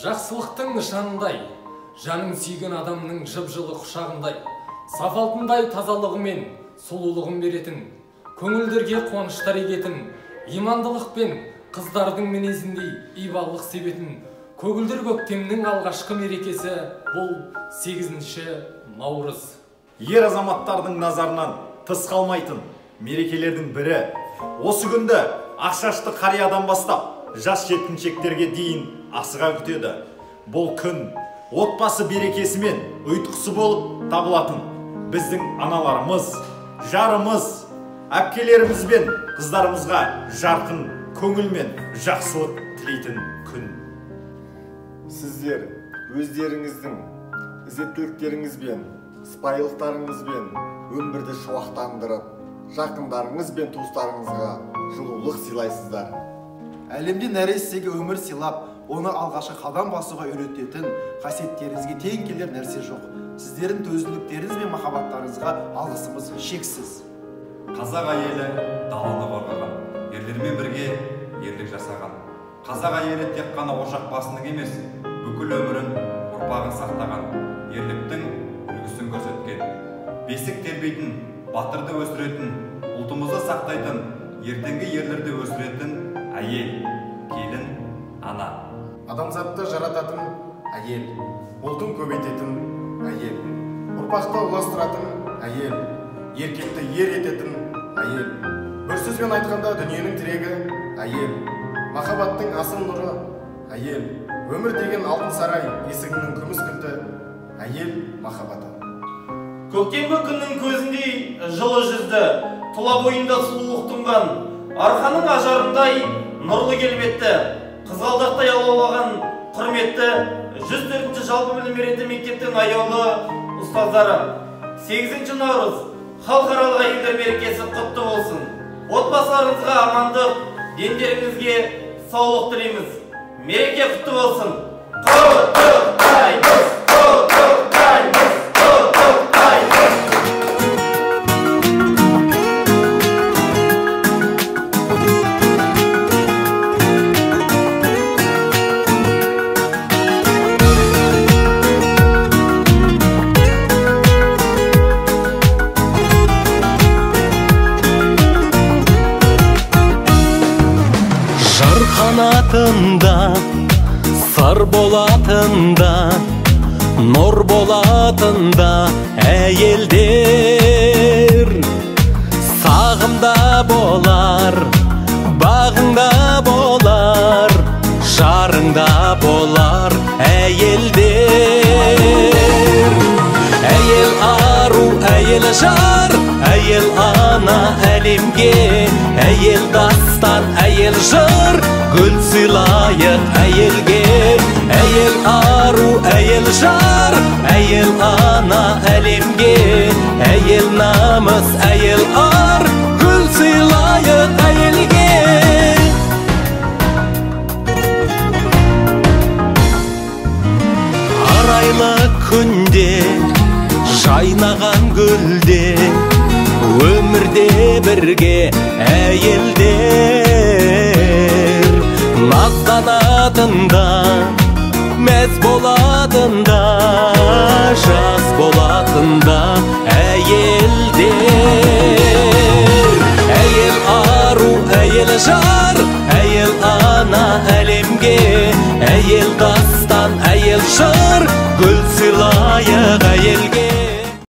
Жақсылықтың нышанындай, жаның сүйген адамның жып-жылы құшағындай, саф алтындай тазалығымен сұлулығын беретін, көңілдерге қуаныштар егетін, имандылықпен қыздардың мінезіндей ибалық себетін, көгілдір көктемнің алғашқы мерекесі бұл 8 наурыз. Ер азаматтардың назарынан тыс қалмайтын мерекелердің бірі. Осы күнді ақ шашты қариядан бастап жас жеткіншектерге дейін асыға күтеді. Бұл күн отбасы берекесі мен ұйытқысы болып табылатын біздің аналарымыз, жарымыз, әпкелеріміз бен қыздарымызға жарқын көңіл мен жақсылық тілейтін күн. Сіздер өздеріңіздің ізеттіліктеріңізбен, сыпайылықтарыңызбен өмірді шуақтандырып, жақындарыңыз бен туыстарыңызға жылулық сыйлайсыздар. Әлемде нәрестеге өмір сыйлап, оны алғашқы қадам басуға үйрететін қасиеттеріңізге тең келер нәрсе жоқ. Сіздердің төзімділіктеріңіз бен махаббаттарыңызға алғысымыз шексіз. Қазақ әйелі даланы қорғаған, ерлермен бірге ерлік жасаған. Қазақ әйелі тек қана ошақ басының емес, бүкіл өмірін, ұрпағын сақтаған, ерліктің үлгісін көрсеткен. Бесік тербейтін, батырды өсіретін, ұлтымызды сақтайтын, ертеңгі ерлерді өсіретін әйел, келін, ана. Адамзатты жарататын әйел, ұлтын көбейтетін әйел, ұрпақты ұластыратын әйел, еркекті ер ететін әйел. Бір сөзбен айтқанда дүниенің тірегі әйел, махаббаттың асыл нұры әйел, өмір деген алтын сарай есігінің күміс кілті әйел махаббаты. Көктемгі күннің көзіндей жылы жүзді, тұла бойында сұлулық тұнған, арқаның ажарындай нұрлы келбетті, қызғалдақтай алаулаған құрметті 104-ші жалпы білім беретін мектептің аяулы ұстаздары. 8 наурыз халықаралық әйелдер мерекесі құтты болсын. Отбасыларыңызға амандық, дендеріңізге саулық тілейміз. Мереке құтты болсын. Құттықтаймыз, құттықтаймыз, құттықтаймыз. Қанатында, сыр болатында, нұр болатында әйелдер. Сағымда болар, бағыңда болар, жарыңда болар әйелдер. Әйел ару, әйел жар, әйел ана әлемге, әйел дастан, әйел жыр, гүл сыйлайық әйелге. Әйел ару, әйел жар, әйел ана әлемге, әйел намыс, әйел ар, гүл сыйлайық әйелге. Арайлы күнде, жайнаған гүлде, өмірде бірге әйелдер. Назданатында, мәз болатында, жас болатында әйелдер. Әйел ару, әйел жар, әйел ана әлемге, әйел дастан,